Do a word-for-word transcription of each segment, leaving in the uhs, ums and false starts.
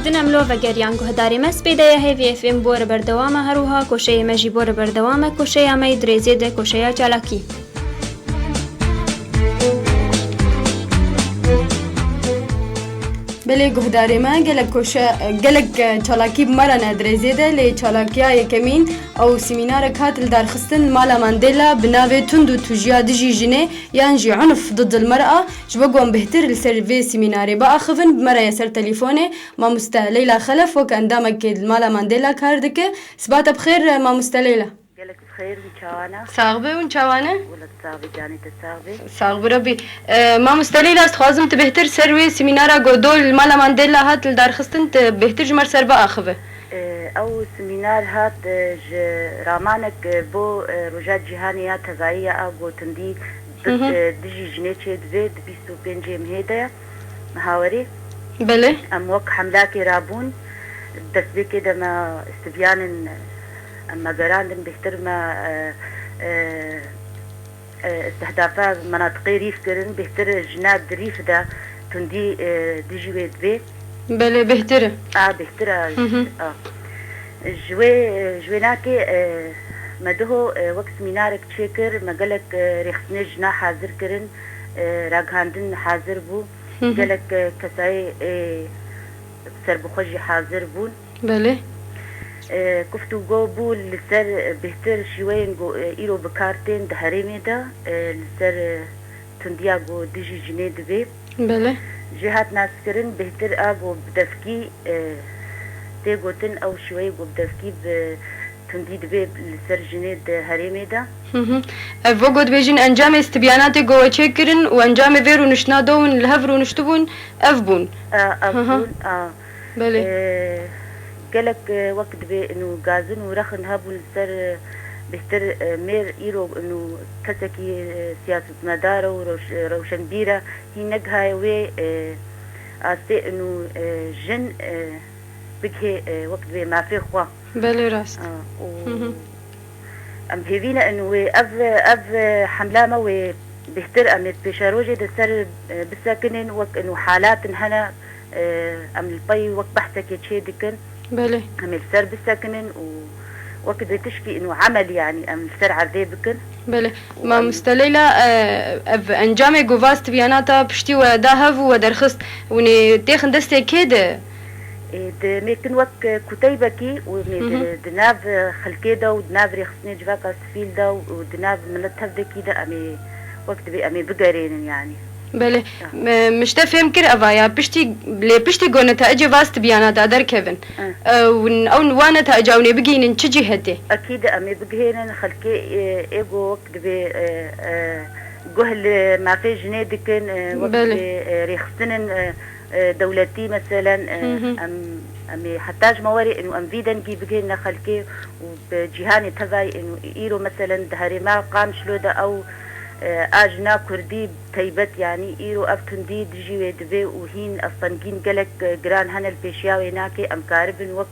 Din em lo vegeriyan guhdarê me spêdeye hêvî F M bo re berdewam e, her wiha koşeyê me jî bo re berdewam e, koşeya me yê dirêzê de koşeya çalakî. Belê guhdarê me gelek koşe, gelek çalakî bi me re ne dirêzê de, lê çalakiya yekemîn ew semînarek hat li darxistin li mala Mandela bi navê Tund û Tujiya Dijî Jinê yan jî Unf Diddil Mer'a. Ji bo ku em bêhtir li ser vê semînarê biaxivin, bi me re ye ser telîfonê mamoste Leyla Xelef wek endamekê li mala Mandela kar dike. Siba te bi xêr, mamoste Leyla. Gelek bi xêr, hûn çawa ne? Sax be, hûn çawa ne? Wele tu sax be, canê te sax be. Sax bi Rebî. E, mamoste Leyla, ez dixwazim tu bêhtir ser wê semînara ku do li mala Mandela hat li darxistin, tu bêhtir ji me re ser biaxive. E, ew semînar hat, e, ji ramanek, e, bo, e, Roja Cîhanê ya Tevayî ya a ku tundî di-, Hı hı. e, dijî jinê çêdibe di bîst û pêncê mehê de ye, meha werê. Belê. Em wek hemlakê rabûn, destpêkê de me stibiyanin, em me gerandin, bêhtir me, e, e, e, istihdafa menatiqê Rîf kirin, bêhtir jina di Rîf de tundî, e, dijî wê dibe. Belê, bêhtir e. A, bêhtir e. Hı hı. A. Ji wê, ji wê nakê, e, me diho, e, wek semînarek çêkir, me gelek, e, rêxistinê jina hazir kirin, e, ragihandin hazir bû. Hı hı. Gelek, e, kesayê, e, serbixwe jî hazir bûn. Belê. E, guftûgo bû li ser, e, bêhtir şîweyên ku, e, îro bi kar tên di herêmê de, e, li ser, e, tundiya ku dijî jinê dibe. Belê. Jê hat naskirin, bêhtir a ku bi devkî, e, tê gotin, ew şîweyê ku bi devkî bi tundî dibe li ser jinê di herêmê de. Hı hı. Ev, wek ku dibêjin, encamê stibiyanatê ku we çêkirin û encamê vê rûniştina do hûn li hev rûniştibûn, ev bûn. E, ev Hı hı. bûn, a. Belê. E, gelek, e, wek dibê û gazin û rexin hebûn li ser, e, bêhtir, e, mêr îro û kesekî, e, siyasetmedar û rewş-, rewşenbîr e, hîn negihaye wê, e, astê û, e, jin, e, bigihê, e, wek dibê mafê xwe. Belê rast. A, û Hı hı. em hêvî ne û wê ev, ev hemla me wê bêhtir em ê pêşerojê de ser, e, bisekinin, wek û halatin hene, e, em li pey wek behsekê çê dikin. Belê. Em ê li ser bisekinin û wek dibê tişkî û emel, yanî em li ser erdê bikin. Belê. Û em Mamoste Leyla, e, ev encamê ku va stibiyanata piştî we da hev û we derxist, hûn ê têxin destê kê de? Ê, di, em ê kin wek, e, kuteybekî û em ê Hı hı. di, di nav, e, xelkê de û di nav rêxistinê civaka sivîl de û, û di nav milet tevdekî de em ê wek dibê em ê bigerênin, yanî. Belê. Ya. Me, min ji te fêm kir eva ya piştî, lê piştî ku netecê va stibiyanata derkevin, Hı. e, hûn, ew wa neteca hûn ê bigihînin çi cîhetê? Ekîd em ê bigihênin xelkê, e, ê ku wek dibê, e, e, guh li mafê jinê dikin, e, wek Belê. dibê, e, rêxistinin, e, e, dewletî, meselen, e, Hı hı. em, em ê heta ji me werê û em vî dengî bigihîne xelkê û bi cîhanê tevayî û îro, meselen, di herêma Qamişlo de ew, e, a jina kurdî taybet, yanî îro ev tundî dijî wê dibe û hîn ev sengîn gelek, e, giran hene li pêşiya wê nake, em karibin wek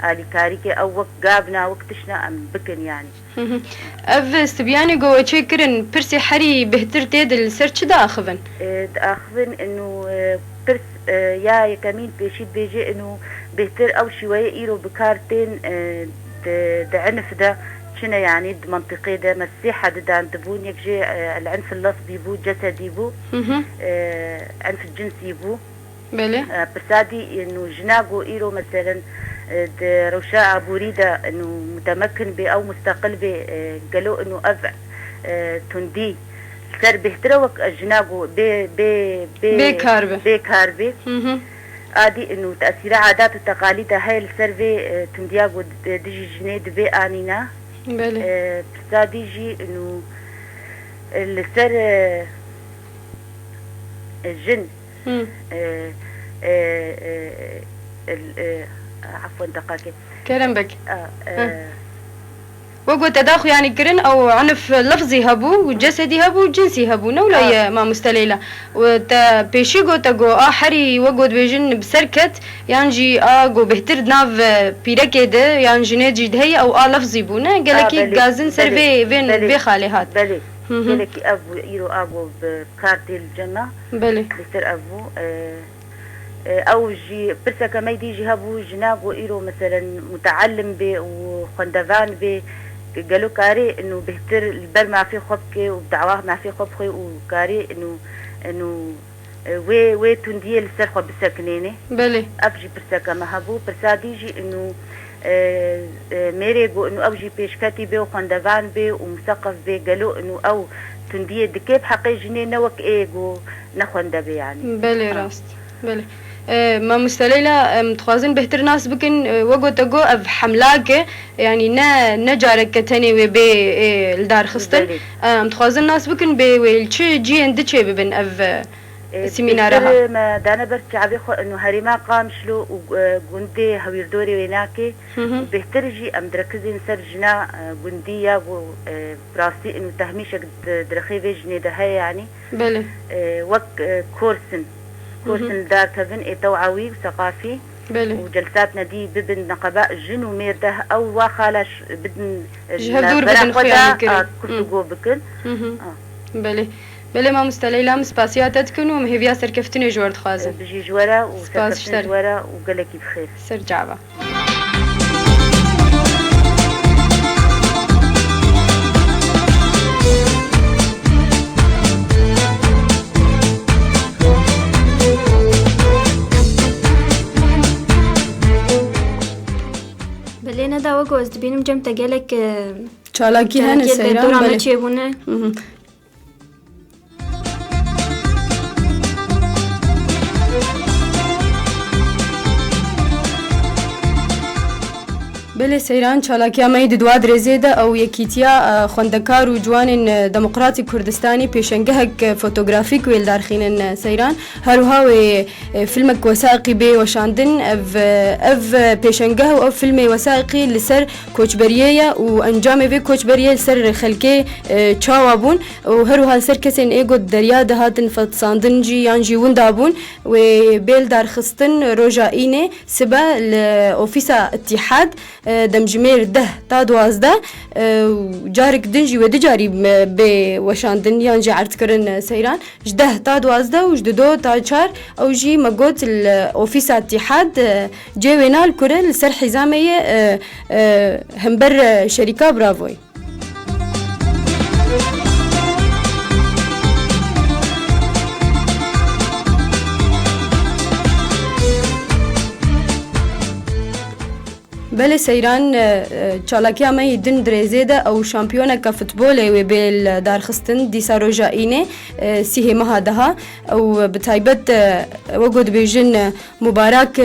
alîkarîke ew wek gavna, wek tiştna em bikin, yanî. Hı hı. Ev stibiyanê ku we çêkirin, pirsê herî bêhtir tê de li ser çi diaxivin? E, diaxivin û, e, pirs, e, ya yekemîn pêşî dibêje û bêhtir ew şîweyê îro bi kar tên, e, di, di Enif de çi ne, yanî di mentiqê de me sê hedi dan dibûn, yek jê, e, el Enf el lefzî bû, cesedî bû, Hı hı. e, Enf el cinsî bû. Belê. E, pirsa dî, e, nû jina ku îro, meselen, e, di rewşa aborî de, e, nû mutemekin bê, ew musteqil bê, e, gelo, e, nû ev, e, tundî li ser bêhtir e wek, e, jina ku bê, bê, bê, Bê kar be. bê kar bê. Hı hı. A dî, e, nû tesîra adat û teqalîd de heye li ser vê, e, tundiya ku di-, dijî jinê dibê anîne. Belê. E, pirsa dî jî, e, nû, e, li ser, e, e, jin Hı. E, e, e, e, e, afwen, deqakê. Kerem bek. A, e, Hı. Wek ku te da xwe yanî kirin, ew unf lefzî hebû, û cesedî hebû, cinsî hebû, ne wila Ha. ye, mamoste Leyla? Û te pêşî got, te got, a herî, wek ku dibêjin, bi ser ket, yan jî a ku bêhtir di nav, e, pîrekê de, yan jinê jî de heye, ew a lefzî bû, ne? A, Gelekî belê, gazin ser belê, vê, vê, belê, vê xalê hat. belê. Hı hı. Gelekî ev bû, îro a ku bi kar tê li cem me. Belê. Bêhtir ev bû, e, E, ew jî pirseke me dî jî hebû, jina ku îro meselen muteellim bê û xwendevan bê, gelo karê inu bêhtir li ber mafê xwe bike û bi dawa mafê xwe bixwe û karê inu, inu, e, wê, wê tundiyê li ser xwe bisekinêne? Belê. Ev jî pirseke me hebû. Pirsa dî jî inu, e, e, mêrê ku inu ew jî pêşketî bê û xwendevan bê û museqef bê, gelo inu ew tundiyê dike bi heqê jinê, ne wek ê ku nexwende bê, yanî. Belê, Ha. rast. Belê. E, mamoste Leyla, em dixwazin bêhtir nas bikin, e, we gote ku ev hemlak e, yanî ne, ne careke tenê wê bê, e, li dar xistin. Belê. E, em dixwazin nas bikin bê wê li çi cihên diçê bibin ev, e, E, semînara ha? Bêhtir me dane ber çavê xwe inu herêma Qamişlo û, e, gundê Hewîrdorê wê nake. Hı hı. Bêhtir jî em direkizên ser jina, e, gundî ya ku, e, bi rastî inu tehmîşek di, di rexê vê jinê de heye, yanî. Belê. E, wek, e, kors in. Hı hı. Kors in li dar kevin ê tewawî û seqafî Belê. û celsatne dî bibin neqeba jin û mêr de ew wa xala ş-, bidin, e, Ji hev dûr navbera bidin xwe de, xuya bikirin. a, Hı. guftûgo bikin. Hı hı. A. Belê. Belê mamoste Leyla, min spasiya te dikin û em hêviya serkeftinê ji we re dixwazin. Bijî ji we re û Spas ji serkeftin te re. ji we re û gelekî bi xêr. Ser çava. Belê Neda, wek ku ez dibînim cem te gelek, e, Çalakî hene çalakiyê li Seyran, derdora me belê. çêbûne. Hı hı. Belê Seyran, çalakiya me yî di dua dirêzê de ew yekîtiya, e, xwendekar û ciwanên, e, Demokratîk Kurdistanî pêşengehek, e, fotografîk wê li dar xînin, e, Seyran. Her wiha wê, e, filmek wesaiqî bê weşandin. Ev, e, ev, e, pêşengeh û ev filmê wesaiqî li ser koçberiyê ye û encamê vê koçberiyê li ser xelkê, e, çawa bûn û her wiha li ser kesên ê ku di derya de hatin fetisandin jî yan jî winda bûn, wê bê li darxistin roja Înê sibe li ofîsa Îtîhad, e, demjimêr deh ta duwazdeh, e, û carek din jî wê du carî, e, bê weşandin yan jî erdkirin, e, Seyran. Ji deh ta duwazdeh û ji dido ta çar ew jî me got li ofîsa Îtîhad, e, cê wêna li kur e, li ser hîzamê ye, e, e, hember, e, şerîka Bravoyê. Belê Seyran, e, e, çalakiya me yî din dirêzê de ew şampiyoneke futbolê wê bê li darxistin dîsa roja Înê, e, sîhê meha deha. Ew bi taybet, e, wek ku dibêjin, e, mubarak, e,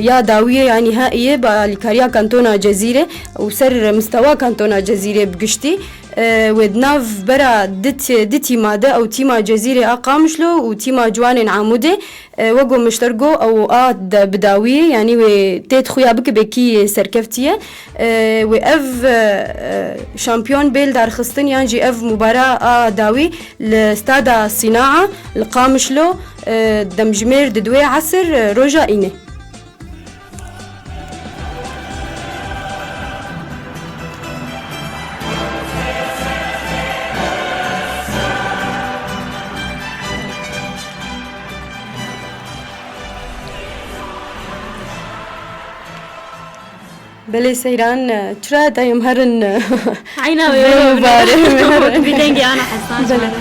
ya dawiyê ya nîhaiyê bi alîkariya Kantona Cezîrê û ser mistewa Kantona Cezîrê bi giştî, e, wê di nav bera di tî-, di tîma de ew tîma Cezîrê a Qamişlo û tîma ciwanên Amûdê, e, wek ku min ji te re got, ew a de bi dawiyê, yanî wê têt xuya bike bê kî serkevtî ye. E, wê ev, e, e, şampiyon bê li darxistin yan jî ev mubara a dawî li stada Sînaa li Qamişlo, e, demjimêr di duwê esir, e, roja Înê. Belê Seyran, e, çira dayê em herin, e, Eyna wê wê wê wê wê. Bi dengê ana Hesan Belê. Şahin.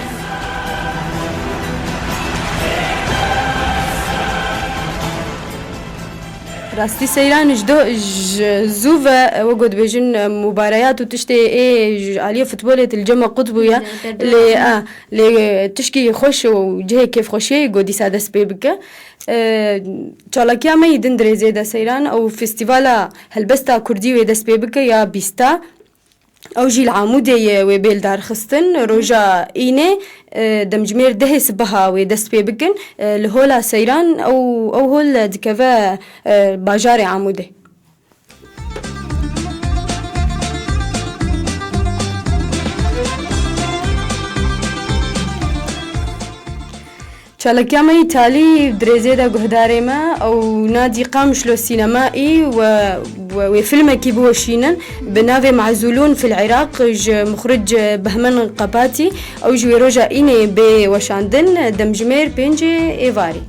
Rastî Seyran ji do-, ji zû ve, e, wek ku dibêjin, e, mubareyat û tiştê ê ji aliyê futbolê til cema qut bûye. Lê, a, lê, e, tişkî xweş û cihê kêfxweşiyê ku dîsa dest pê bike. E, çalakiya me yî din dirêzê de Seyran ew festîvala helbesta kurdî wê dest pê bike ya bîsta. Ew jî li Amûdê ye wê bê li darxistin. Roja Înê, e, demjimêr dehê sibeha wê dest pê bikin. E, li hola Seyran ew, ew hol dikeve, e, bajarê Amûdê. Çalakiya me yî talî dirêzê de guhdarê me ew nadî Qamişlo Sînemayî we, we, wê filmekî biweşînin bi navê Mezûlûn fil Iraq ji muxric Behmen Qepatî. Ew ji wê roja Înê bê weşandin, demjimêr pêncê êvarî.